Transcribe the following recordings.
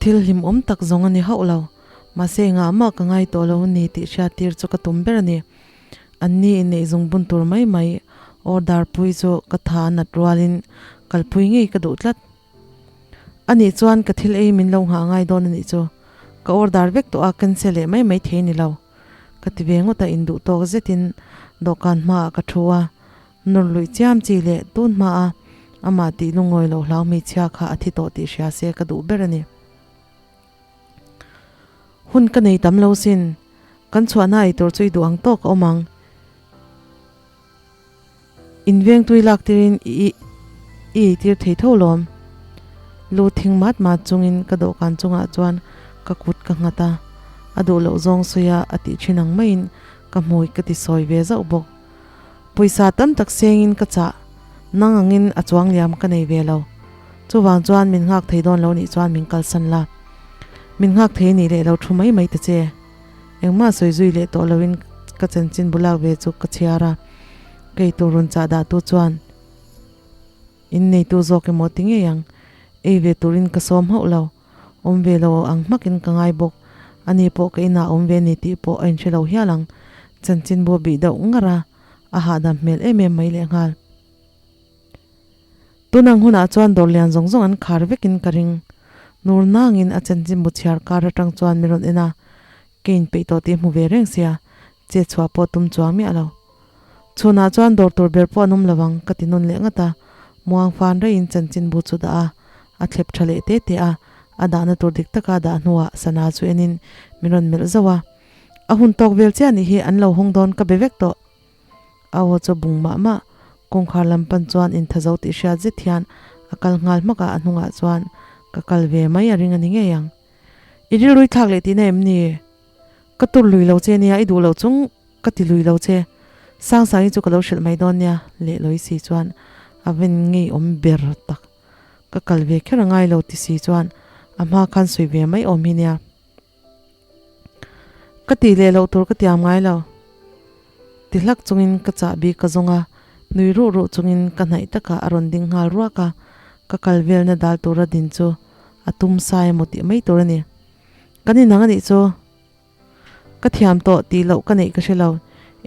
Thil hlimawm tak zawng a ni hauh lo. Mahse engah mah ka ngai tawh lo a ni tih hriat tir chu ka tum ber a ni. An ni inneih zung bun tur mai mai order pui chu ka tha a nat rualin kalpui ngei ka duh tlat. A nih chuan ka thil ei min lo nghah ngai dawn a nih chu. Ka order vek tawh a, cancel leh mai mai thei ni lo. Ka ti ve ngawt a, induh tawk zetin dawhkan hmaah ka thu a. Nawr luih chiam chi leh tun hmaa amah tih lungawi loh hlau hmeichhia kha a thi tawh tih hria se ka duh ber a ni. Hun ka nei tam lo sin, kan chhuahna ei tur chu i duh ang tawk a awm ang. Inveng tui lak tirin i i eitir thei tho lawm. Lu thing mat mat chungin ka dawhkan chungah chuan ka kut ka nghat a, a duh loh zawng sawi a a tih thin ang maiin ka hmui ka ti sawi ve zauh bawk. Pawisa tam tak sengin ka chah, nang angin a chuang liam ka nei ve lo. Chuvang chuan min nghak thei dawn lo nih chuan min kalsan la. Min nghak thei nih leh lo thu mai mai ta che. Engmah sawi zui leh tawh loin ka chanchin bulak ve chu ka chhiar a, kei tur rawn chah dah tu chuan in neitu zawk emaw ti ngei ang, ei ve turin ka sawm hauh lo. Awm ve lo ang hmakin ka ngai bawk. Ani pawh ka inah awm ve ni tih pawh a inhre lo hial ang. Chanchinbu bih deuh ngar a, a hahdam hmel em em mai lehnghal. Tunang hunah chuan dawr lian zawng zawng an khar vekin ka ring. Nur nangin a chanchinbu chhiar kar atang chuan mi rawn en a, ka inpeih tawh tih hmu ve reng sia, che chhuah pawh tum chuang miah lo. Chhunah chuan dawr tur ber pawh an awm lo ang ka ti nawn leh ngat a, muang fan raiin chanchinbu chu dah a, a thlep tha leh te te a, a dahna tur dik taka dah hnuah sana chu enin min rawn melh zauh a. A hun tawk vel chiah nih hi an lo hawng dawn ka be vek tawh. A aw chu bung mah mah, kawngkhar lam pan chuan inthazo tih hriat zet hian a kal nghal hmak a, a hnungah chuan ka kal ve mai a ring a ni ngei ang. I rilrui thlak leh tihna em ni? Ka tur lui lo che nia, i duh loh chung ka ti lui lo che. Sangsangi chu ka lo hrilh mai dawn nia, leh lawi si chuan a ven ngei awm ber tak. Ka kal ve kher a ngai lo ti si chuan a hma khan sawi ve mai awm hi nia. Ka tih leh loh tur ka tiam ngai lo. Ti hlak chungin ka chahbi ka zawng a, nui ruh ruh chungin ka hnaih takah a rawn ding nghal ruak a, ka kal velna dal tura din chu a tum sa emaw tih mai tur a ni. Kan inang a nih chu. Ka thiam tawh tih loh ka neih ka hre lo.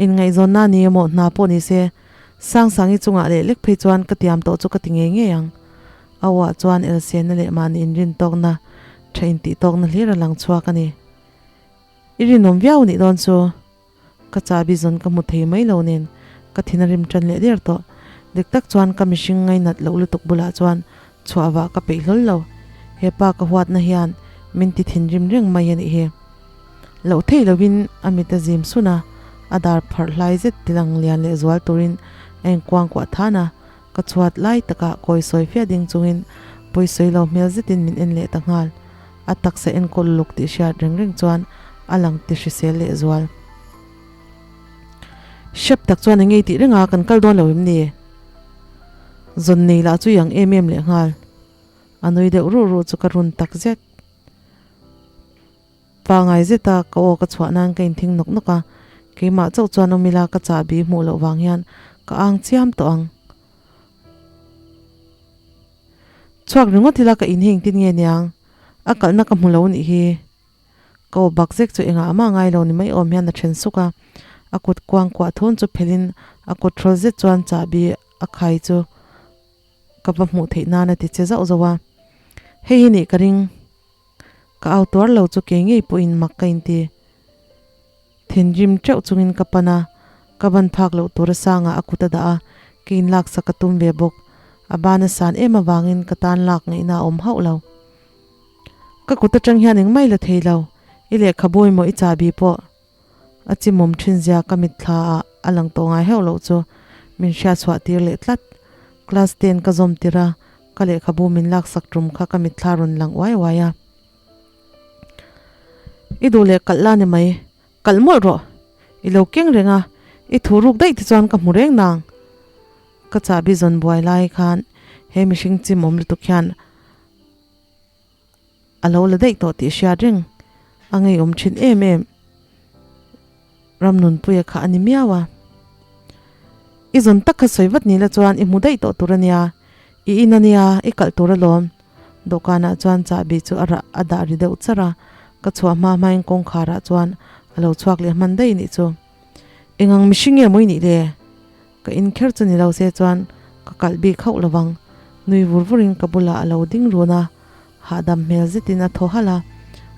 Inngaihzawnna ni emaw hna pawh ni se, Sangsangi chungah leh lek phei chuan ka tiam tawh chu ka ti ngei ngei ang. A uah chuan Elsiana leh mahni inrin tawkna, tha intih tawkna hlir a lang chhuak a ni. I rinawm viau nih dawn chu. Ka chahbi zawn ka hmu thei mai lo nen ka thin a rim tan leh der tawh. Dik tak chuan ka mihring ngainat loh lutuk bulah chuan chhuah vah ka peih hlawl lo. He pa ka huatna hian min ti thinrim reng mai a nih hi. Loh theih loin a mit a zim sun a, a dar pharh hlai zet tilang lian leh zual turin a inkuangkuah than a, ka chhuat lai takah kawi sawi fiah ding chungin pawisawi lo hmel zetin min en leh ta nghal. A taksa enkawl luk tih hriat reng reng chuan a lang ti hrisel leh zual. Hrep tak chuan a ngei tih reng a, kan kal dawn lo em ni? Zawn nei lah chu i ang em em leh nghal. A nui deuh ruh ruh chu ka run tak zet. Pangai zeta ka aw ka chhuah nan ka inthing nawk nawk a, keimah chauh chuan awm ila ka chahbi hmuh loh vang hian ka ang chiam tawh ang. Chhuak ringawt ila ka inheng tin nge niang? A kalhna ka hmu lo nih hi. Ka aw bak zek chu engah mah ngai lo ni mai awm hian a then suk a, a kut kuang kuah thun chu phelhin a kut hrawl zet chuan chahbi a khai chu ka va hmuh theih nan a ti che zauh zauh a. Hei hi nih ka ring. Ka au tuar lo chu kei ngei pawhin mak ka inti. Thinrim teuh chungin ka pan a, ka ban phak loh tur a sangah a kut a dah a, ka inlaksak ka tum ve bawk. A ban a san em avangin ka tan lak ngaihna a awm hauh lo. Ka kut atang hian engmah i la thei lo, i lehkhabu emaw i chahbi pawh a chimawm thin zia ka mitthla ah a lang tawh ngai heuh loh chu min hriatchhuah tir leh tlat. Class ten ka zawm tir a, ka lehkhabu min laksak tum kha ka mitthla rawn lang uai uai a. I duh leh kalh la ni mai, kalh mawlh rawh. I lo keng reng a, i thu ruk daih te chuan ka hmu reng nang. Ka chahbi zawn buai lai khan he mihring chimawm lutuk hian a lo la daih tawh tih hriat reng a ngeiawm thin em em. Ramnunpuia kha a ni miau a. I zawn tak kha sawi vat ni la chuan i hmu daih tawh tur a nia, i in a nia, i kalh tur alawm. Dawhkanah chuan chahbi chu a rah a dah ri deuh char a, ka chhuah hma hmain kawngkharah chuan a lo chhuak leh hman daih nih chu. Engang mihring nge maw i nih le? Ka inkher chu ni lo se chuan ka kalh bik hauh lo vang. Nui vur vurin ka bulah a lo ding run a, hahdam hmel zetin a thaw halh a.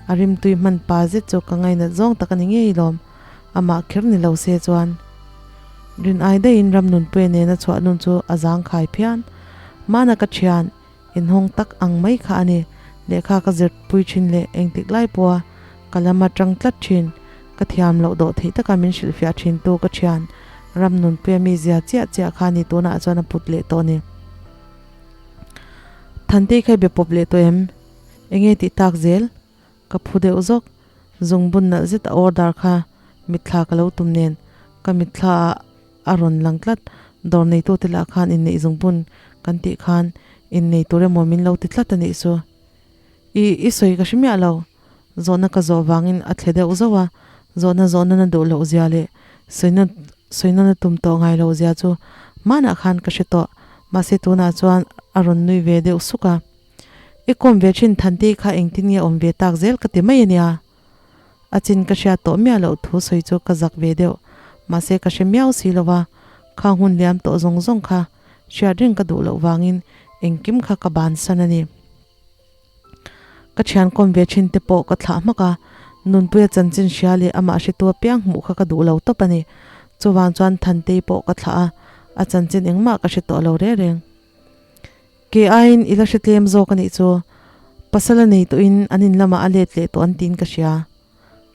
A rimtui hman pa zet chu ka ngainat zawng tak a ni ngei lawm. Amah kher ni lo se chuan rin ai daihin Ramnunpuia nena chhuah nun chu a zangkhai phian. Hmana ka thian Inhawng tak ang mai kha a ni. Lehkha ka zirpui thin leh engtik lai pawha ka lam atang tlat thin. Ka thiam loh dawh theih taka min hrilhfiah thin tu ka thian Ramnunpuia mi zia chiah chiah kha ni tunah chuan a put leh tawh a ni. Thantei kha i be pawp leh tawh em? Enge tih tak zel? Ka phu deuh zawk. Zungbun nalh zet a order kha mitthla ka lo tum nen ka mitthla ah a rawn lang tlat. Dawr neitute lah khan inneih zungbun kan tih khan innei tur emaw min lo ti tlat a nih chu. I i sawi ka hre miah lo. Zawhna ka zawh vangin a thle deuh zauh a, zawhna zawhna na duh loh zia leh sawina sawina na tum tawh ngai loh zia chu hmanah khan ka hre tawh. Mahse tunah chuan a rawn nui ve deuh suk a. I kawm ve thin Thantei kha engtin nge awm ve tak zel ka ti mai a nia. A chin ka hriat tawh miah loh thu sawi chu ka zak ve deuh. Mahse ka hre miau si lo va, kha hun liam tawh zawng zawng kha hriat reng ka duh loh vangin engkim kha ka bansan a ni. Ka thian kawm ve thin te pawh ka thlah hmak a, Nunpuia chanchin hria leh amah hretu apiang hmuh kha ka duh lo tawp a ni. Chuvang chuan Thantei pawh ka thlah a, a chanchin engmah ka hre tawh lo reng reng. Ke aiin i la hre tlem zawk a nih chu. Pasal a nei tawhin an in lamah a let leh tawh an tiin ka hria.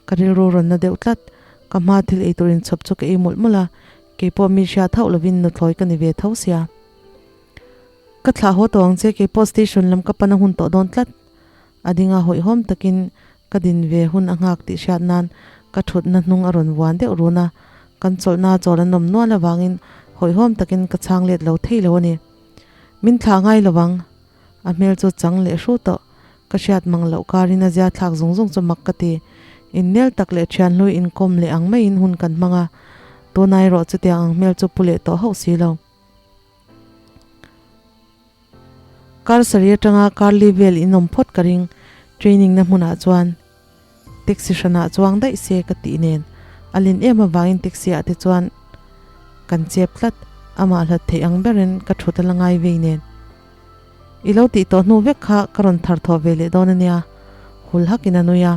Ka rilru rawn na deuh tlat. Ka hma thil ei tur inchhawp chu ka ei mawlh mawlh a, keipawh mi hriat hauh lovin nuthlawi ka ni ve tho sia. Ka thlah haw tawh ang che, keipawh station lam ka pan a hun tawh dawn tlat. A dinga hawihhawm takin ka din ve hun a nghak tih hriat nan ka thutna hnung a rawn vuan deuh run a, kan chawlhna chawl an awm nual avangin hawihhawm takin ka chhang let lo thei lo a ni. Min thlah ngai lo vang. A hmel chu chang leh hru tawh. Ka hriat mang loh karin a zia thlak zung zung chu mak ka ti. Innel tak leh thianhlui inkawm leh ang maiin hun kan hmang a. Tunah erawh chutiang ang hmel chu pu leh tawh hauh si lo. Kar sarih atanga kar li vel in awm phawt ka ring. Training na hmunah chuan taxi hranah chuang daih se ka tih nen a lin em avangin taxi ah te chuan kan chep tlat. Amah hlat theih ang berin ka thut a la ngai vei nen. I lo tih tawh hnu vek kha ka rawn thar thawh ve leh dawn a nia. Hul hakin a nui a,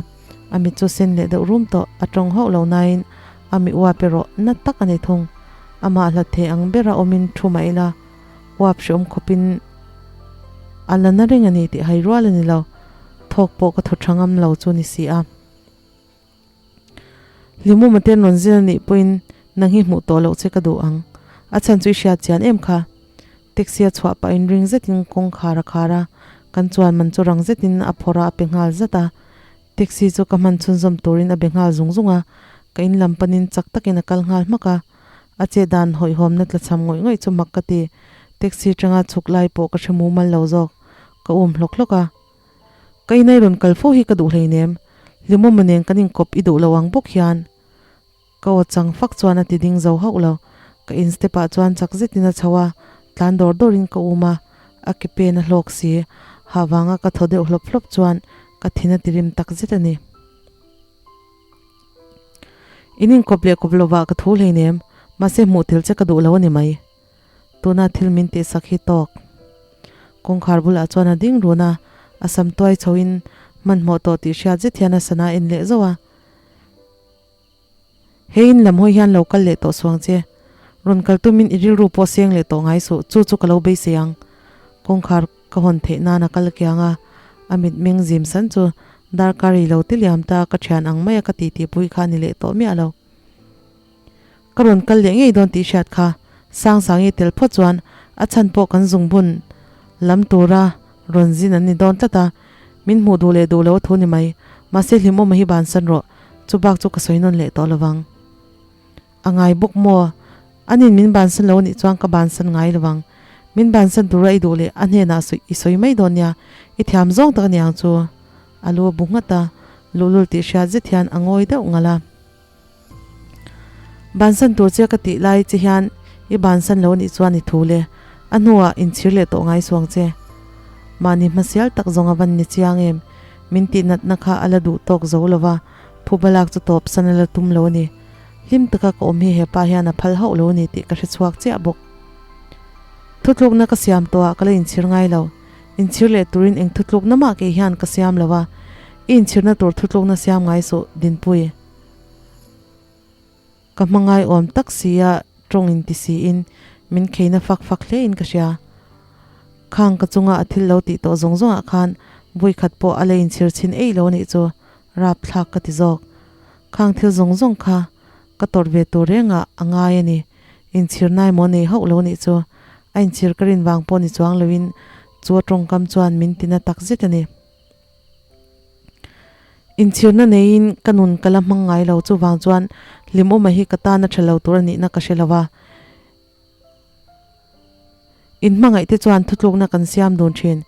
a mit chu sen leh deuh rum tawh, a tawng hauh lo nain a mi uap erawh na tak a ni thung. Amah hlat thei ang bera awmin thu mah ila, uap hreawm khawpin a la na reng a ni tih hai rual a ni lo. Thawk pawh ka thaw tha ngam lo chu ni si a. Hlimawma ten rawn zin a nih pawhin nang hi hmuh tawh loh che ka duh ang. A chhan chu i hriat chian em kha. Taxi a chhuah pahin ring zetin kawngkhar a khar a, kan chuan man chu rang zetin a phawrh a a pe nghal zat a. Taxi chu ka hman chhunzawm turin a be nghal zung zung a, ka in lam panin chak takin a kal nghal hmak a. A che dan hawihhawmna tlachham ngawih ngawih chu mak ka ti. Taxi atanga chhuk lai pawh ka hre mumal lo zawk. Ka um hlawk hlawk a. Ka inai rawn kal fo hi ka duh hleinem, Limawma nen kan inkawp i duh lo ang bawk hian. Ka aw chang fak chuan a ti ding zo hauh lo. Ka in step ah chuan chak zetin a chho a, tlan dawr dawrin ka um a, a ke pen a hlawk si. Hah vanga ka thaw deuh hlawp hlawp chuan ka thin a ti rim tak zet a ni. In inkawp leh kawp lovah ka thu hleinem, mahse hmuh tel che ka duh lo a ni mai. Tuna thil min tihsak hi tawk. Kawngkhar bulah chuan a ding run a, a sam tuai chhoin hmanhmawh tawh tih hriat zet hian a sana a en leh zauh a. He in lam hawi hian lo kal leh tawh suang che. Rawn kal tumin i rilru pawh seng leh tawh ngai suh, chu chu ka lo beisei ang. Kawngkhar ka hawn theih nan a kal kiang a, a mitmeng zim san chu darkar i lo ti liam ta ka thian ang maia ka titihpui kha a ni leh tawh miah lo. Ka rawn kal leh ngei dawn tih hriat kha Sangsangi tel phawt chuan a chhan pawh kan zungbun lam tura rawn zin an ni dawn tlat a, min hmuh duh leh duh lo a thu ni mai. Mahse Hlimawma hi bansan rawh, chu bak chu ka sawi nawn leh tawh lovang. A ngai bawk maw? Anin min bansan lo anih chuan ka bansan ngai lovang. Min bansan tura i duh leh a hnenah i sawi mai dawn nia, i thiam zawng tak aniang chu. A lu a bu nghat a, luhlul tih hriat zet hian a ngawi deuh ngalh a. Bansan tur che ka tih lai che hian i bansan lo anih chuan i thu le, a hnuah inchhir leh tawh ngai suang che. Mahni hmasial tak zawng a van ni chiang em? Min tih natna kha a la duh tawk zo lo va, phuba lak chu tawp san a la tum lo a ni. Hlim taka ka awm hi hepa hian a phal hauh lo a ni tih ka hre chhuak chiah bawk. Thutlukna ka siam tawhah ka la inchhir ngai lo. Inchhir leh turin eng thutlukna mah kei hian ka siam lo a, i inchhirna tur thutlukna siam ngai suh, Dinpui. Ka hmangai awm tak sia tawng in ti siin min kheina fak fak hle in ka hria. Khang ka chunga a thil lo tih tawh zawng zawngah khan vui khat pawh a la inchhir chhin eih lo nih chu rapthlak ka ti zawk. Khang thil zawng zawng kha ka tawrh ve tur rengah a ngai a ni. Inchhir nai maw nei hauh lo nih chu a inchhir ka rin vang pawh ni chuang loin chu a tawngkam chuan min tina tak zet a ni. Inchhirna neiin ka nun ka la hmang ngai lo, chuvang chuan hlimawma hi ka tana tha lo tur a nihna ka hre lo va. Inhmangaih te chuan thutlukna kan siam dun thin.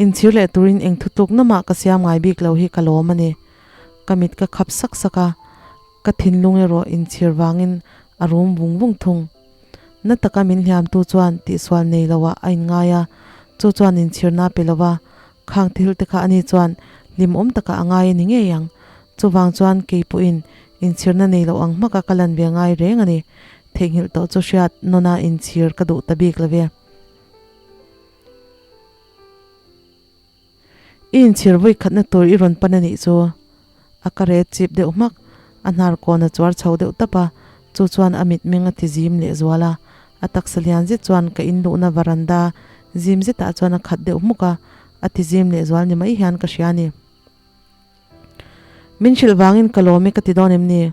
Inchhir leh turin eng thutlukna mah ka siam ngai bik lo hi ka lawm a ni. Ka mit ka khap sak sak a, ka thinlung erawh inchhir vangin a rum vung vung thung. Na taka min hliamtu chuan tihsual nei loah a inngai a, chu chuan inchhirna a pe lo va, Khang thil te kha ani chuan hlimawm takah a ngai a ni ngei ang. Chuvang chuan kei pawhin inchhirna nei loh ang hmaka ka lan ve ngai reng a ni. Theihnghilh tawh chu hriat nawna inchhir ka duh ta bik lo ve. I inchhir vawi khatna tur i rawn pan a nih chu. A ka ret chip deuh hmak, a hnar kawn a chuar chho deuh tap a, chu chuan a mitmeng a ti zim leh zual a. A taksa lian zet chuan ka inluhna varanda zim zetah chuan a khat deuh hmuk a, a ti zim leh zual ni mai hian ka hria a ni. Min hrilh vangin ka lawm e ka ti dawn em ni?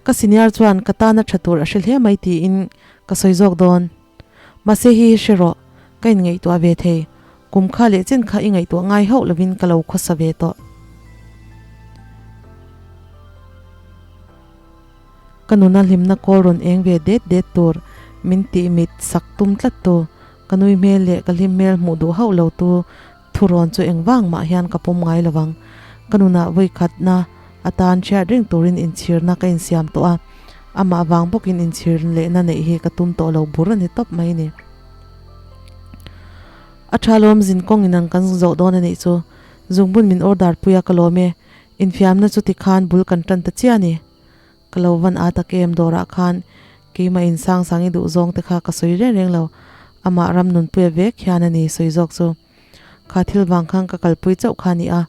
Ka senior chuan ka tana tha tur a hre hle mai tiin ka sawi zawk dawn. Mahse hi hi hre rawh, ka inngaihtuah ve thei. Kum kha leh chen kha i ngaihtuah ngai hauh lovin ka lo khawsa ve tawh. Ka nuna hlimna kawl rawn eng ve det det tur min tih mit sak tum tlat tu, ka nui hmel leh ka hlim hmel hmuh duh hauh lo tu Thurawn chu engvang mah hian ka pawm ngai lovang. Ka nunah vawikhatna atan hriat reng turin inchhirna ka insiam tawh a, amah vang bawkin inchhir lehna neih hi ka tum tawh lo bur a ni tawp mai ni. A tha lawm zin kawng inang kan zawh dawn a nih chu. Zungbun min order pui a ka lawm e. Infiamna chu tikhan bul kan tan ta chiah a ni. Ka lo van a tak em dawrah khan keimah in sang sang i duh zawng te kha ka sawi reng reng lo. Amah ram nunpuia vek hian a ni sawi zawk chu. Kha thil vang khan ka kalpui chauh kha a ni a,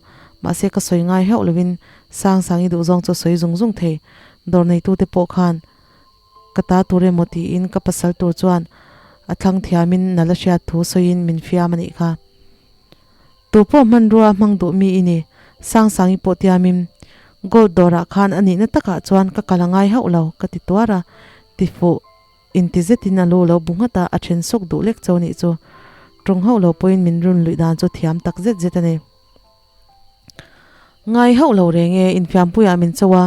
mahse ka sawi ngai hauh lovin sang sang i duh zawng chu a sawi zung zung thei. Dawr neitute pawh khan ka ta tur emaw tiin ka pasal tur chuan a thlang thiamin nal a hriat thu sawiin min fiam a nih kha. Tu pawh hmanrua hmang duh mi i ni, sang sang i pawh tiamin gold dawrah khan a nihna takah chuan ka kal a ngai hauh lo ka ti tuar a, tifuh. Inti zetin a lu lo bu nghat a, a then sawk duh lek cho nih chu. Tawng hauh lo pawhin min run luih dan chu thiam tak zet zet a ni. Ngai hauh lo reng e, infiampuiah min cho a,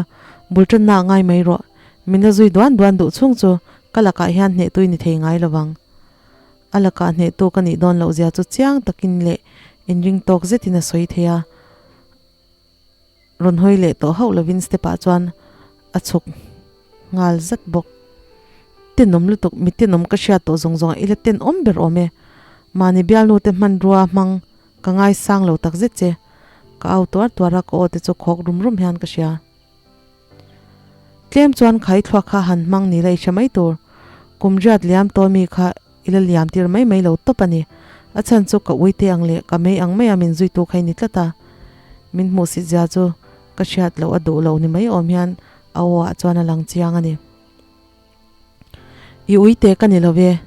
bul tanna a ngai mai rawh. Min la zui duan duan duh chhung chu ka lakah hian hnehtui ni thei ngai lovang. A lakah hnehtu ka nih dawn loh zia chu chiang takin leh inring tawk zetin a sawi thei a. Rawn hawi leh tawh hauh lovin step ah chuan a chhuk nghal zat bawk. Tenawm lutuk, mi tenawm ka hriat tawh zawng zawng ah ila tenawm ber awm e. Mahni bialnu te hmanrua hmang ka ngaisang lo tak zet che. Ka au tuar tuar a, ka aw te chu khawk rum rum hian ka hria. Tlem chuan khai thluak kha han hmang ni la i hre mai tur. Kum riat liam tawh mi kha i la liam tir mai mai lo tawp a ni. A chhan chu ka ui te ang leh ka mei ang maia min zuitu kha i ni tlat a. Min hmuh sit zia chu ka hriat loh a duh lo ni mai awm hian a aw ah chuan a lang chiang a ni. I ui te ka ni lo ve.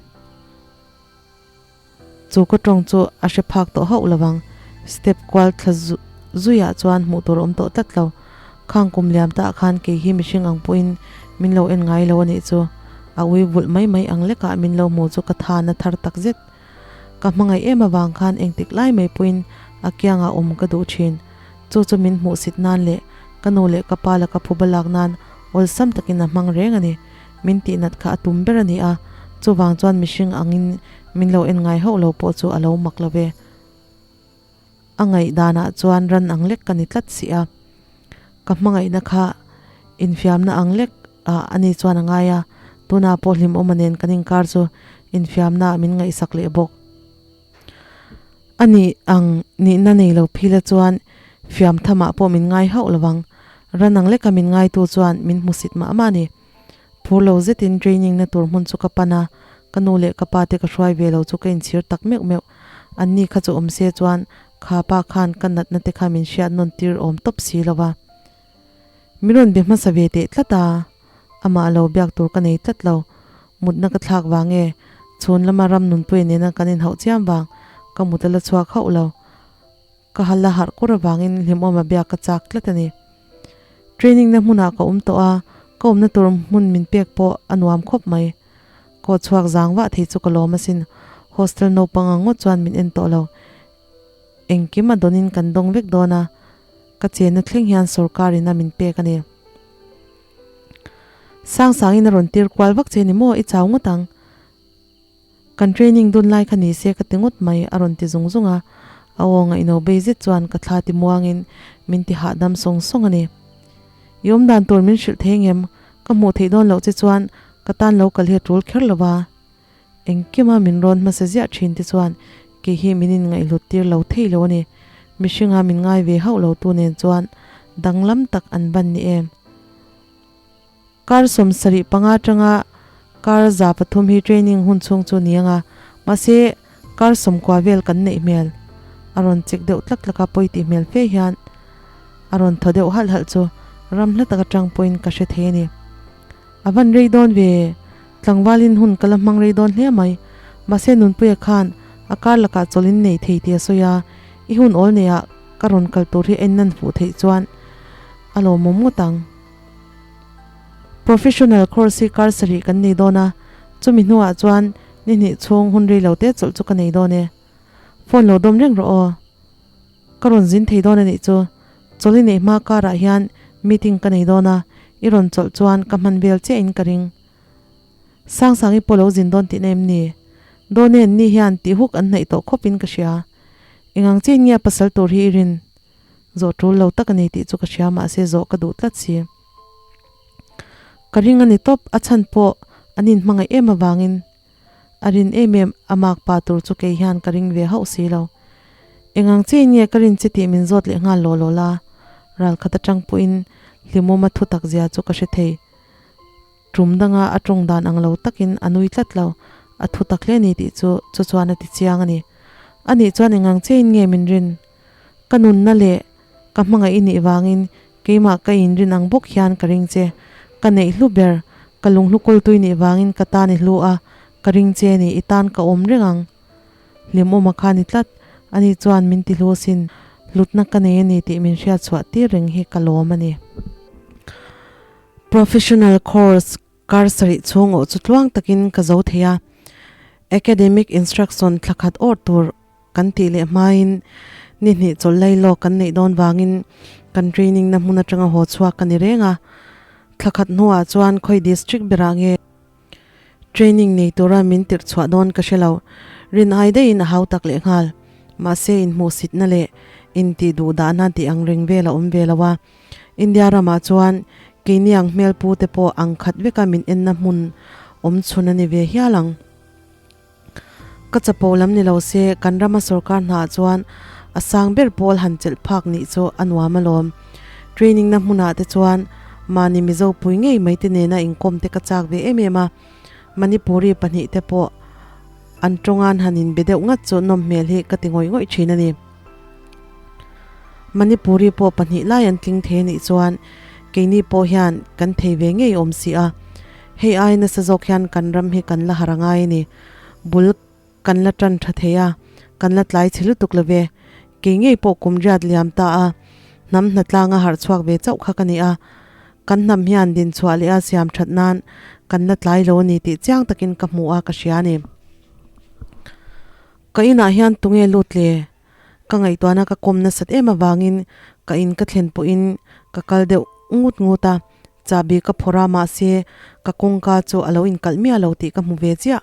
Chu ka tawng chu a hre phak tawh hauh lovang. Step kual thla zuiah chuan hmuh tur a awm tawh tlat lo. Khang kum liam ta ah khan kei hi mihring ang pawhin min lo en ngai lo a nih chu. A ui vulh mai mai ang lekah min lo hmu chu ka than a thar tak zet. Ka hmangaih em avang khan engtik lai mai pawhin a kiangah awm ka duh thin. Chu chu min hmuhsit nan leh ka nu leh ka pa laka phuba lak nan awlsam takin a hmang reng a ni. Min tihnat kha a tum ber a ni a, chuvang chuan mihring angin min lo en ngai hauh lo pawh chu a lo mak lo ve. A ngaihdanah chuan ran ang lek ka ni tlat si a, ka hmangaihna kha infiamna ang lek ah a ni chuan a ngai a, tunah pawh hlimawma nen kan inkar chu infiamna ah min ngaihsak leh bawk. A nih ang nihna nei lo phila chuan fiam thamah pawh min ngai hauh lovang. Ran ang leka min ngaitu chuan min hmusit mah mah a ni. Phur lo zetin training na tur hmun chu ka pan a, ka nu leh ka pa te ka hruai ve lo chu ka inchhir tak meuh meuh. An ni kha chu awm se chuan kha pa khan ka natna te kha min hriat nawn tir awm tawp si lo va. Min rawn be hmasa ve teh tlat a, amah lo biak tur ka nei tlat lo. Mutna ka thlak vang e, chhun lama ram nunpuia nena kan inhauh chiam vang ka mut a la chhuak hauh lo. Ka hal la harh kur avangin hlimawma biak ka chak tlat a ni. Training na hmunah ka awm tawh a, ka awmna tur hmun min pek pawh a nuam khawp mai. Kaw chhuak zang vah thei chu ka lawm asin, hostel naupang ang ngawt chuan min en tawh lo. Engkim a dawnin kan dawng vek dawn a, ka chenna thleng hian sorkar in a min pek a ni. Sang sangin a rawn tir kual vak che ni maw, i chau ngawt ang. Kan training dun lai kha ni se ka ti ngawt mai a rawn ti zung zung a, a aw ngaihno bei zet chuan ka thla ti muangin min ti hahdam sawng sawng a ni. I awm dan tur min hrilh thei ngem, ka hmuh theih dawn loh che chuan ka tan lo kal hi a tul kher lo va. Engkima min rawn hmasa ziah thin te chuan kei hi min inngaihhlut tir lo thei lo a ni. Mihringa min ngai ve hauh lo tu nen chuan danglam tak an ban ni em. Kar 75 atanga kar 300 hi training hun chhung chu ni anga, mahse kar 90 vel kan neih hmel. A rawn chik deuh tlak tlak a, pawi tih hmel fe hian a rawn thaw deuh halh halh chu ram hla tak atang pawhin ka hre thei a ni. A van rei dawn ve, tlangvalin hun ka la hmang rei dawn hle mai. Mahse Nunpuia khan a kar lakah chawlh in nei thei tih a sawi a, i hun awl neiah ka rawn kal tur hi en nan fuh theih chuan a lawmawm ngawt ang. Professional course hi kar sarih kan nei dawn a, chumi hnuah chuan ni hnih chhung hun rei lo te chawlh chu ka nei dawn e. Phone lo dawm reng rawh aw. Ka rawn zin thei dawn a nih chu. Chawlh i neih hma karah hian meeting ka nei dawn a, i rawn chawlh chuan ka hman vel chiah in ka ring. Sangsangi pawh lo zin dawn tihna em ni? Dawn e, ni hian tih huk an hnaih tawh khawp in ka hria. Engang chiin nge a pasal tur hi i rin? Zawh tul lo tak a ni tih chu ka hria mahse zawh ka duh tlat si. Ka ring a ni tawp, a chhan pawh an inhmangaih em avangin a rin em em a mak pa tur chu kei hian ka ring ve hauh si lo. Engang chiin nge ka rin che tih min zawt leh nghal law law la, ralkhat atang pawhin hlimawm a thu tak zia chu ka hre thei. Tum danga a tawng dan ang lo takin a nui tlat lo, a thu tak hle ni tih chu chu chuan a ti chiang a ni. Anih chuan engang chiin nge min rin? Ka nunna leh ka hmangaih i nih vangin keimah ka inrin ang bawk hian ka ring che. Ka neih hlu ber, ka lunghlu kawltui nih vangin ka tan i hlu a, ka ring che ni, i tan ka awm reng ang. Hlimawma kha ni tlat, ani chuan min ti hlu asin, hlutna ka nei a ni tih min hriat chhuah tir reng hi ka lawm a ni. Professional course Kar sarih chhung awh chu tluang takin ka zo thei a, academic instruction thla khat awrh tur kan tih leh hmain ni hnih chawlh lai lawk kan neih dawn vangin kan training na hmun atanga haw chhuak ka ni reng a, thla khat hnuah chuan khawi district berah nge training nei tura min tirh chhuah dawn ka hre lo, rin ai daihin a hau tak leh nghal, mahse inhmuhsitna leh intih duh dahna tih ang reng vel a awm ve lo a. India ramah chuan keini ang hmelpu te pawh ang khat veka min enna hmun awm chhun a ni ve hial ang. Ka chapo lam ni lo se kan rama sorkar hnaah chuan a sang ber pawl han chelh phak nih chu a nuam alawm. Training na hmunah te chuan mahni Mizo pui ngei mai te nena inkawm te ka chak ve em em a, Manipuri pahnihte pawh an tawngan han inbe deuh ngat chu nawm hmel hi ka ti ngawih ngawih thin a ni. Manipuri pawh pahnih lai an tling thei anih chuan keini pawh hian kan thei ve ngei awm si a, hei ai nasa zawk hian kan ram hi kan la har angai a ni. Bul kan la tan tha thei a, kan la tlai chhe lutuk lo ve. Kei ngei pawh kum riat liam ta a, hnam hnatlanga harh chhuak ve chauh kha ka ni a, kan hnam hian dinchhuah leh a siam that nan kan la tlai lo a ni tih chiang takin ka hmu a ka hria a ni. Ka inah hian tunge lut le? Ka ngaihtuahna ka kawm nasat em avangin ka in ka thlen pawhin ka kal deuh ngut ngut a, chahbi ka phawrh a mahse ka kawngka chu a lo inkalh miah lo tih ka hmu ve chiah.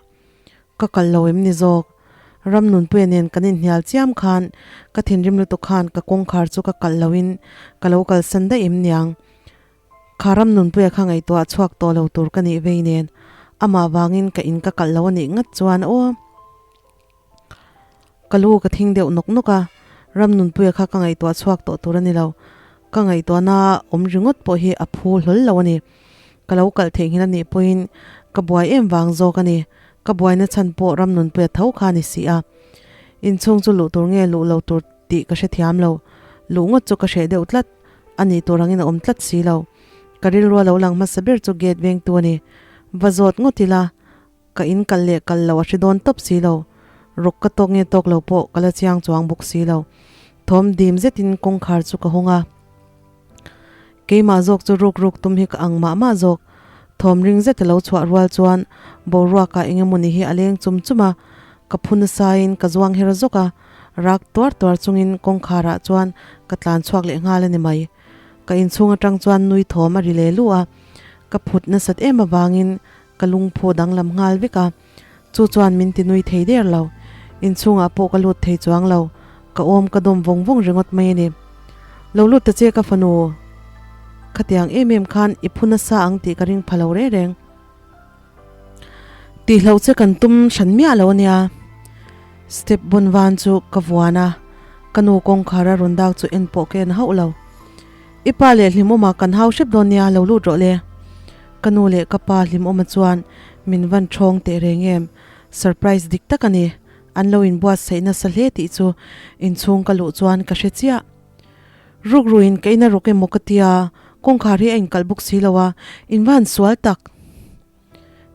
Ka kalh lo em ni zawk? Ramnunpuia nen kan inhnial chiam khan ka thinrim lutuk khan ka kawngkhar chu ka kalh loin ka lo kalsan daih em niang? Kha Ramnunpuia kha ngaihtuah chhuak tawh lo tur ka nih vei nen amah vangin ka in ka kalh lo a nih ngat chuan aw. Ka lu ka thing deuh nawk nawk a, Ramnunpuia kha ka ngaihtuah chhuak tawh tur a ni lo. Ka ngaihtuahna awm ringawt pawh hi a phu hlawl lo a ni. Ka lo kalh theihnghilh a nih pawhin ka buai em vang zawk a ni. Ka buaina chhan pawh Ramnunpuia tho kha a ni si a. Inchhung chu luh tur nge luh lo tur tih ka hrethiam lo. Luh ngawt chu ka hreh deuh tlat. A nih tur angin a awm tlat si lo. Ka rilru a lo lang hmasa ber chu gate vengtu a ni. Va zawt ngawt ila, ka in kal leh kal lo a hre dawn tawp si lo. Rawk ka tawk nge tawk lo pawh ka la chiang chuang bawk si lo. Thawm dim zetin kawngkhar chu ka hawng a. Keimah zawk chu ruk ruk tum hi ka ang mah mah zawk. Thawm ring zet a lo chhuah rual chuan boruakah eng emawni hi a leng chum chum a, ka phu nasain ka zuang her zawk a, rak tuar tuar chungin kawngkharah chuan ka tlan chhuak leh nghal a ni mai. Ka inchhung atang chuan nui thawm a ri leh luh a, ka phut nasat em avangin ka lungphu danglam nghal vek a, chu chuan min ti nui thei der lo. Inchhungah pawh ka lut thei chuang lo, ka awm ka dawm vawng vawng ringawt mai a ni. Lo lut ta che ka fanu, khatiang em em khan i phu nasa ang tih ka ring pha lo reng reng. Tihloh che kan tum hran miah lo a nia. Step bawn van chu ka vuan a, ka nu kawngkhar a rawn dak chu en pawh ka en hauh lo. I pa leh Hlimawma kan hau hrep dawn nia, lo lut rawh le. Ka nu leh ka pa Hlimawma chuan min van ṭhawng teh reng em? Surprise dik tak a ni. An lo inbuatsaih nasa hle tih chu inchhung ka luh chuan ka hre chiah. Rukruin ka ina rawk emaw ka tia, kawngkhar hi a inkalh bawk si lo a, in va han sual tak.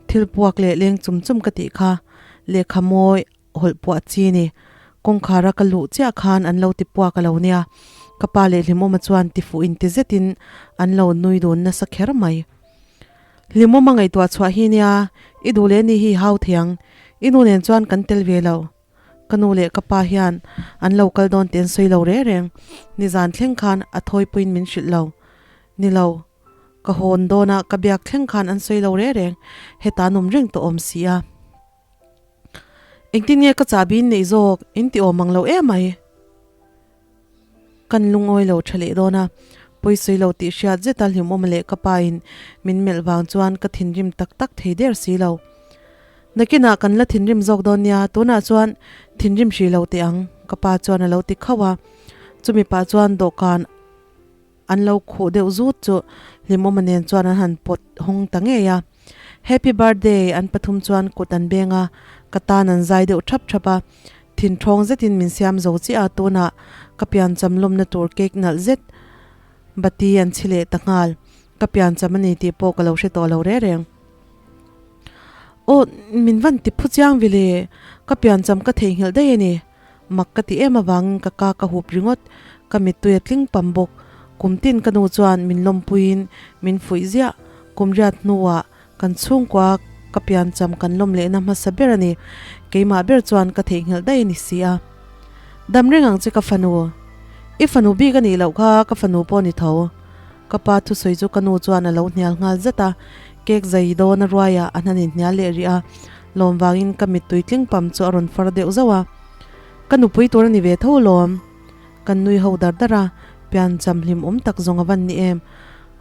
Thil puak leh leng chum chum ka tih kha, lehkha mawi hawlh puah chi ni. Kawngkhara ka luh chiah khan an lo ti puak a lo nia. Ka pa leh Hlimawma chuan tifuh inti zetin an lo nui dun nasa kher mai. Hlimawma ngaihtuah chhuah hi nia, i duh leh ni hi hau thei ang. I nu nen chuan kan tel ve lo. Ka nu leh ka pa hian an lo kal dawn tih an sawi lo reng reng. Nizan thleng khan a thawipuiin min hrilh lo. Ni lo. Ka hawn dawna ka biak thleng khan an sawi lo reng reng. Heta an awm reng tawh awm si a. Engtin nge ka chahbi in neih zawk in ti awm ang lo em mai. Kan lungawi lo tha leh dawn a, pawisawi lo tih hriat zeta hlimawm leh ka pa in min melh vang chuan ka thinrim tak tak thei der si lo. Nakinah kan la thinrim zawk dawn nia, tunah chuan thinrim hrih lo teh ang ka pa chuan a lo ti khauh a, chumi pah chuan dawhkan An lo khuh deuh zut chu Hlimawma nen chuan an han pawt hawng ta ngei a. Happy birthday an pathum chuan kut an beng a, ka tan an zai deuh thap thap a. Thinthawng zetin min siam zo chiah a, tunah ka piancham lawmna tur cake nalh zet bati an chhi leh ta nghal. Ka piancham a ni tih pawh ka lo hre tawh lo reng reng. Aw, min van ti phu chiang vile, ka piancham ka theihnghilh daih a ni. Mak ka ti em avangin ka ka ka hup ringawt, ka mittui a tling pam bawk. Kum tin ka nu chuan min lawmpuiin min fuih ziah. Kum riat hnuah kan chhungkua ka piancham kan lawm lehna hmasa ber a ni. Keimah ber chuan ka theihnghilh daih a ni si a. Dam reng ang che ka fanu. I fanu bik a nih loh kha ka fanu pawh ni tho. Ka pa thusawi chu ka nu chuan a lo hnial nghal zet a, cake zai dawn a ruaiah a hnanin hnial leh rih a. Lawm vangin ka mittui tling pam chu a rawn far deuh zauh a, Ka nupui tur a ni ve tho lawm. Kan nui ho dar dar a, piancham hlim awm tak zawng a van ni em.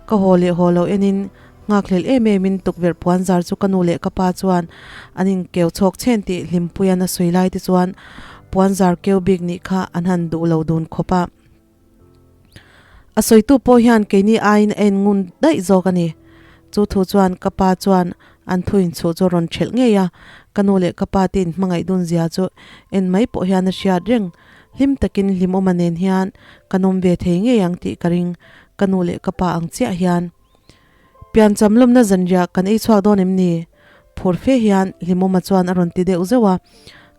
Ka haw leh haw lo enin nghakhlel em emin tukverh puan zar chu ka nu leh ka pa chuan an inkeu chhawk chhen tih Hlimpuia'n a sawi lai te chuan puan zar keu bik nih kha an han duh lo dun khawp a. A sawitu pawh hian keini aiin a en ngun daih zawk a ni. Chu thu chuan ka pa chuan an thu inchhuh chu a rawn thelh ngei a, ka nu leh ka pa te inhmangaih dun zia chu en mai pawh hian a hriat reng. Hlim takin hlimawma nen hian ka nawm ve thei ngei ang tih ka ring, ka nu leh ka pa ang chiah hian. Piancham lawmna zanriah kan ei chhuak dawn em ni? Phur fe hian Hlimawma chuan a rawn ti deuh zeuh a.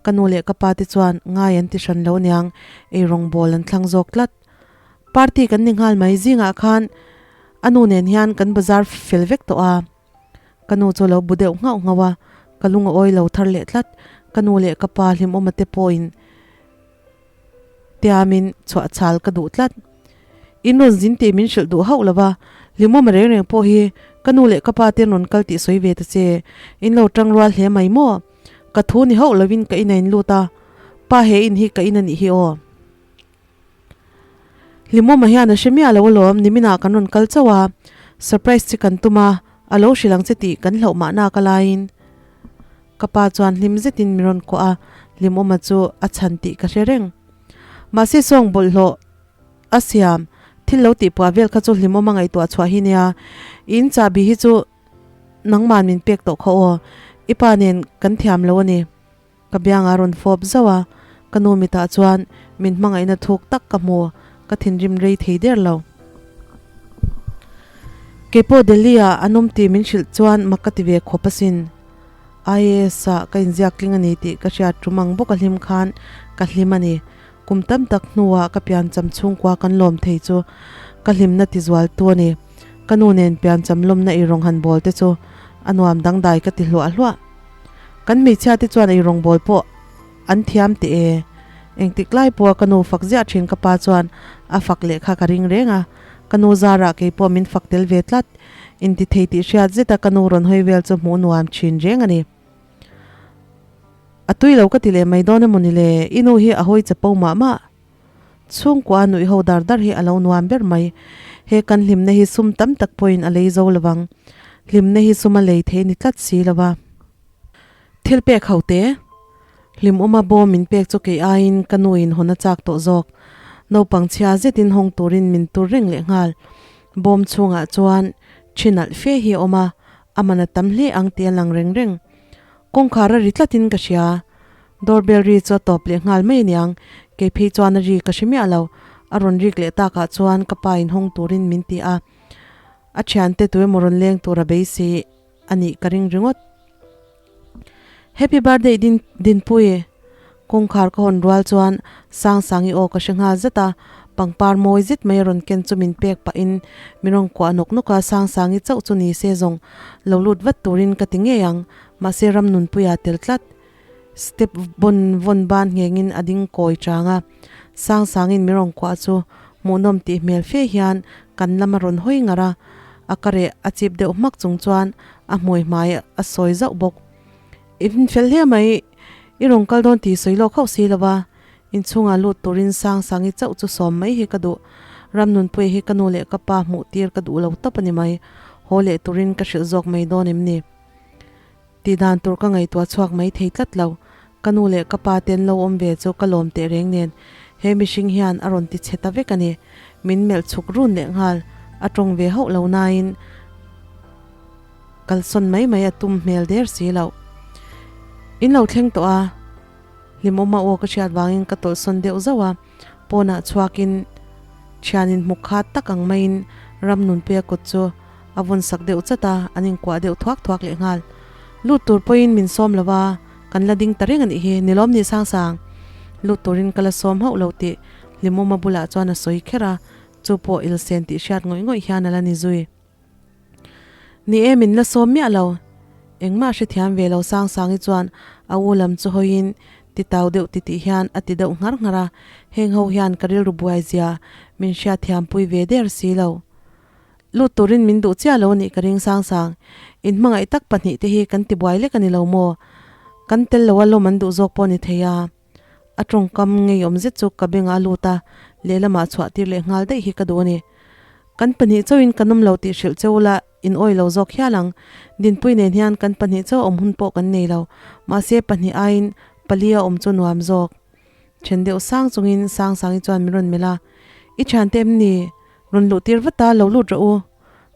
Ka nu leh ka pa te chuan ngai an ti hran lo niang, ei rawngbawl an thlang zawk tlat. Party kan ni nghal mai zingah khan a nu nen hian kan bazar fel vek tawh a. Ka nu chu a lo bu deuh nghauh nghauh a, ka lung a awi lo thar leh tlat. Ka nu leh ka pa Hlimawma te pawhin Tiamin chhuah chhal ka duh tlat. In rawn zin tih min hrilh duh hauh lo va, Hlimawma reng reng pawh hi ka nu leh ka pa te an rawn kal tih sawi ve ta che. In lo tang rual hle mai maw? Ka thu ni hauh lovin ka in a in lut a, pa he in hi ka in a nih hi aw. Hlimawma hian a hre miah lo alawm, niminah kan rawn kal chauh a, surprise che kan tum a, a lo hrilh ang che tih kan hlauh mahna ka laiin. Ka pa chuan hlim zetin min rawn kuah a. Hlimawma chu a chhan tih ka hre reng. Mahse sawng bawlhhlawh a siam thil lo tihpuah vel kha chu Hlimawma ngaihtuah chhuah hi nia. In chahbi hi chu nangman min pek tawh kha aw. I pa nen kan thiam lo a ni. Ka biangah rawn fawp zauh a, ka nu mitah chuan min hmangaihna thuk tak ka hmu, ka thinrim rei thei der lo. Keipawh Delhi ah an awm tih min hrilh chuan mak ka ti ve khawp asin. IAS ah ka inziak tling a ni tih ka hriat tum ang bawk a hlim khan ka hlim a ni. Kum tam tak hnuah ka piancham chhungkua kan lawm thei chu ka hlimna ti zual tu a ni. Ka nu nen piancham lawmna eirawng han bawl te chu a nuam dangdai ka ti hluah hluah. Kan hmeichhia te chuan eirawng bawl pawh an thiam teh e. Engtik lai pawha ka nu fak ziah thin ka pa chuan a fak leh kha ka ring reng a. Ka nu zarah kei pawh min fak tel ve tlat. Inti thei tih hriat zeta ka nu rawn hawi vel chu hmuh nuam thin reng a ni. A tui lo ka ti leh mai dawn emaw ni le, i nu hi a hawi chapo mah mah. Chhungkua nuih ho dar dar hi a lo nuam ber mai. He kan hlimna hi sum tam tak pawhin a lei zo lovang. Hlimna hi sum a lei thei ni tlat si lova. Thil pek ho te. Hlimawma bawm min pek chu kei aiin ka nuin hawn a chak tawh zawk. Naupang chhia zetin hawng turin min tur reng leh nghal. Bawm chhungah chuan thi nalh fe hi a awm a, a man a tam hle ang tih a lang reng reng. Kawngkhar a ri tlatin ka hria. Doorbell ri chu a tawp leh nghal mai aniang, kei phei chuan a ri ka hre miah lo. A rawn rik leh takah chuan ka pa in hawng turin min ti a, a thiante tu emaw rawn leng tur a beisei a nih ka ring ringawt. Happy birthday din Dinpui! Kawngkhar ka hawn rual chuan Sangsangi aw ka hre nghal zet a, pangpar mawi zet mai a rawn ken chu min pek pahin min rawn kuah nawk nawk a, Sangsangi chauh chu ni se zawng lo lut vat turin ka ti ngei ang, mahse Ramnunpuia tel tlat. Step vawn vawn ban nghengin a ding kawi chang a, Sangsangin min rawn kuah chu hmuhnawm tih hmel fe hian kan lam a rawn hawi ngar a, a ka reh a chip deuh hmak chung chuan a hmui hmai a sawi zauh bawk. I fel hle mai, i rawn kal dawn tih sawi lawk hauh si lo va, inchhungah lut turin Sangsangi chauh chu sawm mai hi ka duh. Ramnunpuia hi ka nu leh ka pa hmuh tir ka duh lo tawp a ni mai, haw leh turin ka hrilh zawk mai dawn em ni? Tih dan tur ka ngaihtuah chhuak mai thei tlat lo. Ka nu leh ka pa te an lo awm ve chu ka lawm teh reng nen he mihring hian a rawn ti chhe ta vek a ni. Min melh chhuk run leh nghal. A tawng ve hauh lo nain kalsawn mai mai a tum hmel der si loh. In lo thleng tawh a, hlimawma aw ka hriat vangin ka tawlhsawn deuh zauh a. Pawnah chhuakin thianin hmu khat tak ang maiin Ramnunpuia kut chu a vawn sak deuh chat a, an inkuah deuh thuak thuak leh nghal. Lut tur pawhin min sawm lo a, kan la ding ta reng a nih hi, ni lawm ni Sangsang? Lut turin ka la sawm hauh lo tih Hlimawma bulah chuan a sawi kher a, chu pawh ilsen tih hriat ngawih ngawih hian a la ni zui. Ni e, min la sawm miah lo. Engmah hrethiam ve lo Sangsangi chuan a u lam chu hawiin ti tau deuh titih hian a ti deuh nghar nghar a, heng ho hian ka rilru buai zia min hriatthiampui ve der si lo. Lut turin min duh chiah lo a nih ka ring Sangsang. In hmangaih tak pahnih te hi kan ti buai lek a ni lo maw? Kan tel lo a lawm an duh zawk pawh a ni thei a. A tawngkam ngeiawm zet chu ka bengah a lut a, lehlamah chhuah tir leh nghal daih hi ka duh a ni. Kan pahnih chauhin kan awm lo tih hrilh che ula in awi lo zawk hial ang. Dinpui nen hian kan pahnih chauh awm hun pawh kan nei lo. Mahse pahnih aiin pali a awm chu nuam zawk. Then deuh sang chungin Sangsangi chuan min rawn melh a, I thiante em ni? Rawn luh tir vat a, lo lut rawh u.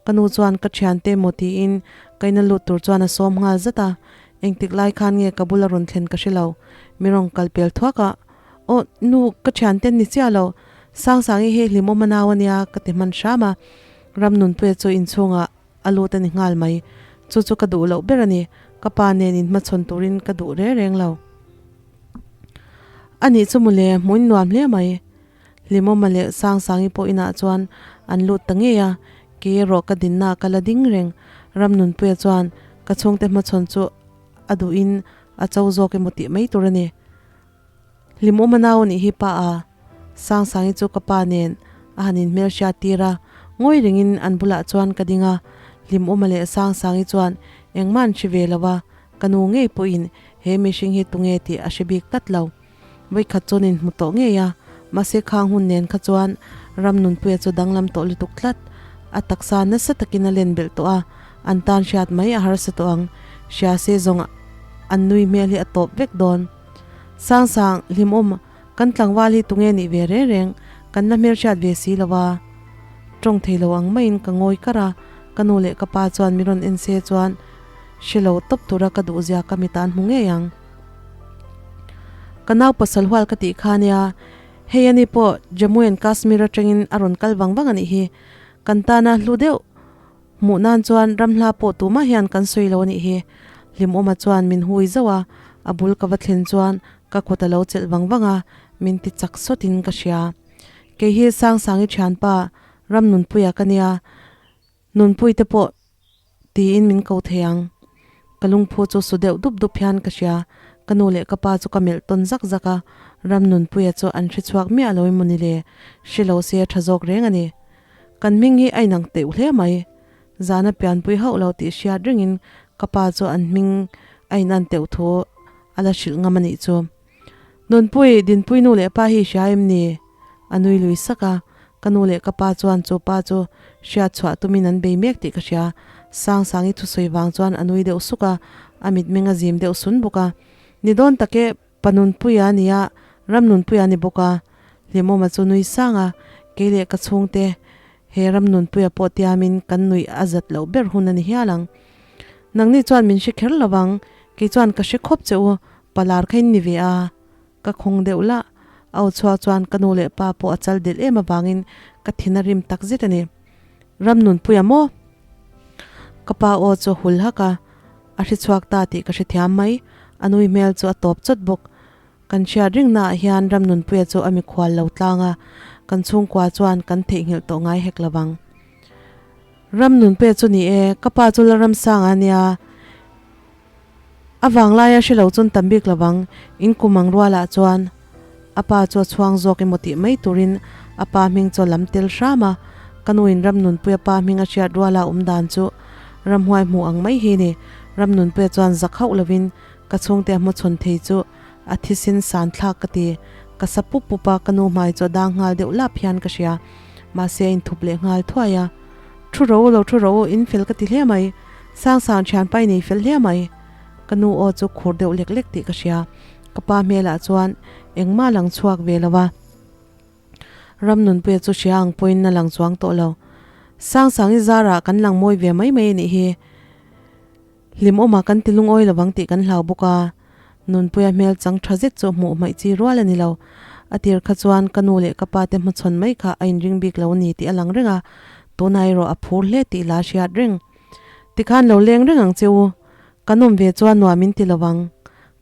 Ka nu chuan ka thiante emaw tiin ka ina lut tur chuan a sawm nghal zat a, engtik lai khan nge ka bula rawn thlen ka hre lo. Mi rawn kal pel thuak a, Aw nu, ka thiante an ni chiah lo. Sangsangi hi hlimawm a nau a nia ka ti hman hram a. Ramnunpuia chu inchhungah a lut a ni nghal mai. Chu chu ka duh loh ber a ni. Ka pa nen inhmachhawn turin ka duh reng reng lo. A nih chu mawle, hmuin nuam hle mai. Hlimawma leh Sangsangi pawh inah chuan an lut ta ngei a, kei erawh ka dinna ka la ding reng. Ramnunpuia chuan ka chhungte hmachhawn chu a duhin a cho zawk emaw tih mai tur a ni. Hlimawma nau a nih hi pa a, Sangsangi chu ka pa nen a han inhmelhriat tir a, ngawi rengin an bulah chuan ka ding a, Hlimawma leh Sangsangi chuan engmah an hre ve lo a, ka nu ngei pawhin he mihring hi tunge tih a hre bik tlat lo. Vawikhat chuan inhmu tawh ngei a, mahse khang hun nen kha chuan Ramnunpuia chu danglam tawh lutuk tlat. A taksa nasa takin a len belh tawh a, an tan hriat mai a harsa tawh ang. Hria se zawng an nui hmel hi a tawp vek dawn. Sangsang, hlimawm, kan tlangval hi tunge nih ve reng reng, kan la hmelhriat ve si lo a. Tawng thei lo ang maiin ka ngawi kar a, ka nu leh ka pa chuan min rawn en se chuan hre lo tawp tura ka duhzia ka mit an hmu ngei ang. Ka nau pasal hual ka tih kha nia, hei ani pawh Jammu and Kashmir atangin a rawn kal vang vang a nih hi. Kan tana hlu deuh hmuh nan chuan ramhla pawh tumah hian kan sawi lo a nih hi. Hlimawma chuan min hui zauh a, a bul ka va thlen chuan ka kut a lo chelh vang vang a, min ti chak sawtin ka hria. Kei hi Sangsangi thianpa Ramnunpuia ka nia, Nunpuite pawh tiin min ko thei ang. Ka lungphu chu su deuh dup dup hian ka hria. Ka nu leh ka pa chu ka melh tawn zak zak a, Ramnunpuia chu an hre chhuak miah lo emaw ni le, hre lo se a tha zawk reng a ni. Kan hming hi a inang teuh hle mai. Zana pianpui hauh lo tih hriat ringin ka pa chu an hming a inan teuh thu a la hrilh ngam a nih chu. Nunpui, Dinpui nu leh pa hi i hria em ni? A nui lui sak a, ka nu leh ka pa chuan chu pa chu hriat chhuah tumin an bei mek tih ka hria. Sangsangi thusawi vang chuan a nui deuh suk a, a mitmeng a zim deuh sun bawk a. Ni dawn tak e, pa Nunpuia a nia, ram Nunpuia a ni bawk a. Hlimawma chu nui sang a, kei leh ka chhungte he ram Nunpuia pawh tiamin kan nuih a zat loh ber hun a ni hial ang. Nangni chuan min hre kher lo vang, kei chuan ka hre khawp che u, Palar kha in ni ve a, ka khawng deuh lah. A aw chhuak chuan ka nu leh pa pawh a chal delh em avangin ka thin a rim tak zet a ni. Ramnunpuia maw? Ka pa aw chu a hul hak a, a hre chhuak ta tih ka hrethiam mai. A nui hmel chu a tawp chawt bawk. Kan hriat ringnaah hian Ramnunpuia chu a mikhual lo tlang a, kan chhungkua chuan kan theihnghilh tawh ngai hek lo vang. Ramnunpuia chu ni e, ka pa chu Lalramsanga a nia. A vanglaia hre lo chun tam bik lovang, in kum ang rualah chuan a pa chu a chhuang zawk emaw tih mai turin a pa hming chu a lam tel hram a, ka nuin Ramnunpuia pa hming a hriat ruala awm dan chu ramhuai hmuh ang mai hi ni. Ramnunpuia chuan zak hauh lovin ka chhungte a hmawchhawn thei chu a thisin san thlak ka ti. Ka sa pup pup a, ka nu hmai chu a dang nghal deuh lap hian ka hria, mahse a inthup leh nghal thuai a. Thu ro lo thu ro, in fel ka ti hle mai. Sangsang thianpa i nei fel hle mai. Ka nu aw chu khur deuh lek lek tih ka hria. Ka pa hmelah chuan engmah lang chhuak ve lo a. Ramnunpuia chu hria ang pawhin a lang chuang tawh lo. Sangsangi zarah kan lang mawi ve mai mai a nih hi. Hlimawmah kan ti lungawi lovang tih kan hlau bawk a, Nunpuia hmel chang tha zet chu hmuh hmaih chi rual a ni lo. A tir kha chuan ka nu leh ka pa te hmachhawn mai kha a inring bik lo ni tih a lang reng a, tunah erawh a phur hle tih la hriat reng. Tikhan lo leng reng ang che u, kan awm ve chuan nuam in ti lovang.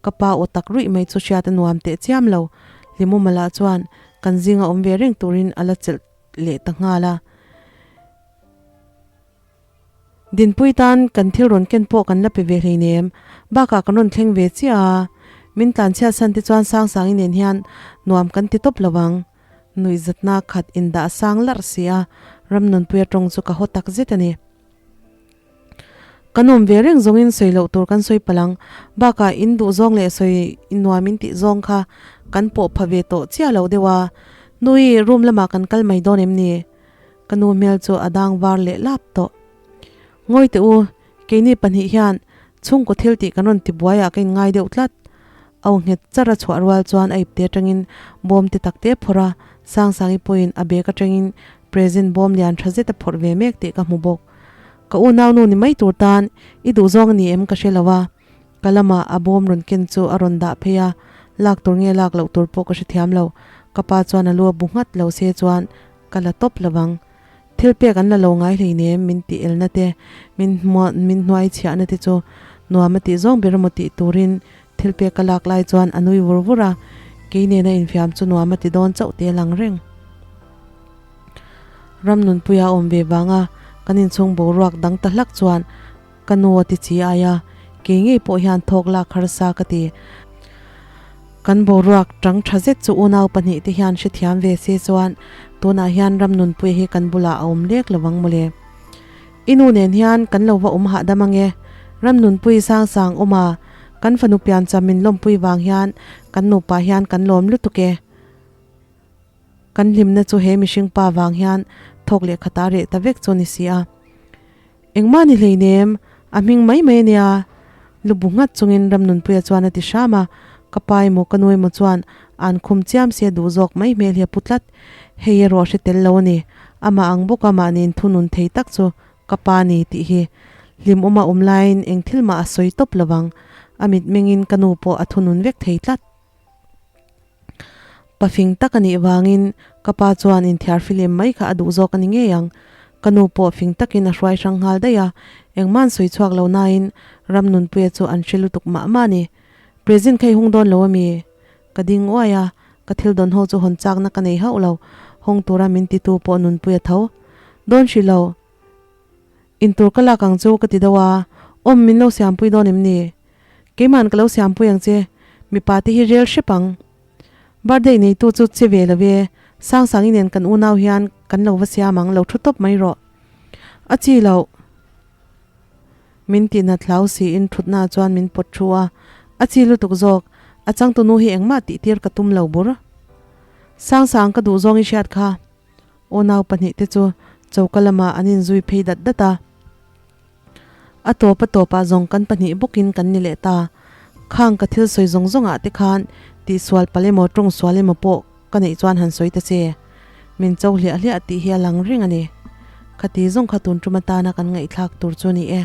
Ka pa aw tak ruih mai chu hriat a nuam teh chiam lo. Hlimawma lah chuan kan zinga awm ve reng turin a la chelh leh ta nghal a. Dinpui tan kan thil rawn ken pawh kan la pe ve hleinem, bakah kan rawn thleng ve chiah a, min tlanchhiat san te chuan Sangsangi nen hian nuam kan ti tawp lo ang. Nuihzatna khat indah sang larh si a, Ramnunpuia tawng chu ka haw tak zet a ni. Kan awm ve reng zawngin sawi loh tur kan sawi palh ang, bakah in duh zawng leh sawi nuam in tih zawng kha kan pawh pha ve tawh chiah lo deuh a, Nui, room lamah kan kal mai dawn em ni? Ka nu hmel chu a dang var leh lap tawh. Ngawi teh u, keini pahnih hian chhungkaw thil tih kan rawn ti buai ah ka inngai deuh tlat. Au nghet char a chhuah rual chuan a ipte atangin bawm te tak te a phawrh a, Sangsangi pawhin a bag atangin present bawm lian tha zet a phawrh ve mek tih ka hmu bawk. Ka unau nu ni mai tur tan i duhzawng a ni em ka hre lo a, Ka lamah a bawm rawn ken chu a rawn dah phei a, lak tur nge lak loh tur pawh ka hrethiam lo. Ka pa chuan a lu a bu nghat lo se chuan ka la tawp lo vang. Thil pek an la lo ngai hleinem min tih elna te, min min hnuai chhiahna te chu nuam a tih zawng ber emaw tih turin thil pek ka lak lai chuan a nui vur vur a, kei nena infiam chu nuam a ti dawn chauh te a lang reng. Ramnunpuia a awm ve vanga kan inchhung boruak dang ta hlak chuan Ka nu a ti chi ai a, kei ngei pawh hian thawk lak harsa ka ti. Kan boruak tang tha zet chu unau pahnihte hian hrethiam ve se chuan tunah hian Ramnunpuia hi kan bulah a awm lek lo ang mawle. I nu nen hian kan lo va awm hahdam ange. Ramnunpui sang sang awm a, kan fanu piancham min lawmpui vang hian kan nupa hian kan lawm lutuk e. Kan hlimna chu he mihring pa vang hian thawk leh khata reh ta vek chu a ni si a. Engmah ni hleinem, a hming mai mai a nia. Lu bu nghat chungin Ramnunpuia chuan a ti hram a. Ka pa emaw ka nu emaw chuan an khum chiam se duh zawk mai hmel hi a pu tlat. Hei erawh hre tel lo a ni. Amah ang bawka mahni inthunun thei tak chu ka pa ni tih hi hlim awma awm laiin eng thil mah a sawi tawp lovang. A mitmengin ka nu pawh a thunun vek thei tlat. Pafing tak a nih vangin ka pa chuan inthiar film mai kha a duh zawk a ni ngei ang. Ka nu pawh fing takin a hruai hrang nghal daih a, engmah an sawi chhuak lo nain Ramnunpuia chu an hre lutuk mah mah a ni. Present kha i hung dawn lo a mi? Ka ding uai a, ka thil dawn ho chu hawn chakna ka nei hauh lo, hawng tura min titu pawh Nunpuia tho. Dawn hrih lo. Intur ka lak ang chu ka ti deuh a, awm min lo siampui dawn em ni? Keima'n ka lo siampui ang che, mipa te hi rel hrep ang. Birthday neitu chu che ve lo ve, Sangsangi nen kan unau hian kan lo va siam ang, lo thu tawp mai rawh. A chi loh. Min tihna thlau siin thutna chuan min pawt thu a, a chi lutuk zawk, a changtunu hi engmah tihtir ka tum lo bur. Sangsang ka duh zawng i hriat kha. Unau pahnihte chu choka lamah an inzui phei dat dat a. A tawp a tawpah zawng kan pahnih bawkin kan ni leh ta. Khang ka thil sawi zawng zawngah te khan tihsual palh emaw tawng sual emaw pawh ka neih chuan han sawi ta che. Min cho hliah hliah tih hi a lang reng a ni. Khati zawng kha tun tum atana kan ngaihthlak tur chu a ni e.